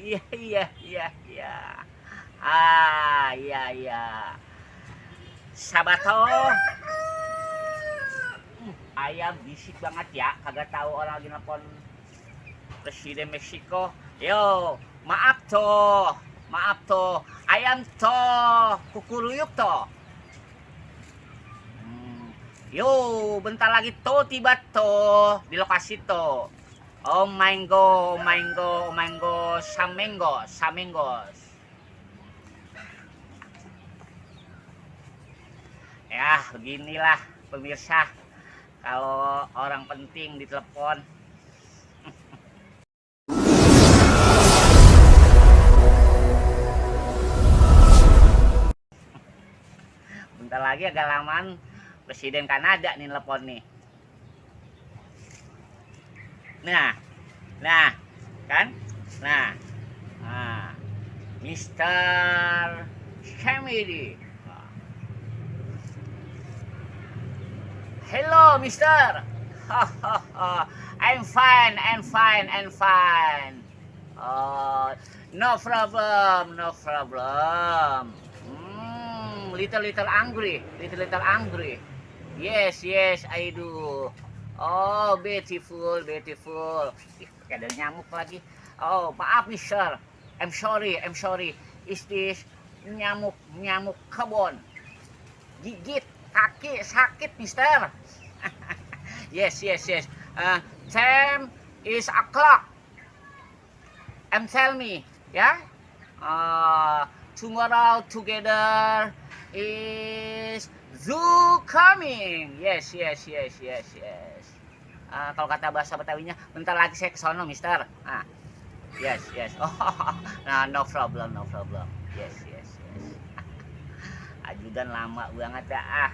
Iya, iya, iya, iya. Iya, iya. Sabato. Ayam bisik banget ya. Kagak tahu orang lagi nelfon Presiden Meksiko. Yo, maaf toh. Maaf toh. Ayam toh. Kukuruyuk toh. Yo, bentar lagi toh tiba toh di lokasi toh. Oh mango, mango, mango, samengo, samengos. Ya, beginilah pemirsa. Kalau orang penting ditelepon. Bentar lagi agak lamaan Presiden Kanada nih telepon nih. Nah, nah, kan? Nah, nah, Mister Kennedy. Hello, Mister. I'm fine, I'm fine, I'm fine. No problem, no problem. Little angry, little angry. Yes, yes, I do. Oh, beautiful, beautiful. Ih, pakai ada nyamuk lagi. Oh, maaf, Mister. I'm sorry, I'm sorry. Is this nyamuk, nyamuk kebon? Gigit kaki sakit, Mister. Yes, yes, yes. Time is o'clock. Tell me, ya. Tomorrow together is zoo coming. Yes, yes, yes, yes, yes. Kalau kata bahasa Betawinya, bentar lagi saya ke sono, Mister. Yes, yes. Oh, nah, no problem, no problem. Yes, yes, yes. Ajudan lama banget ya.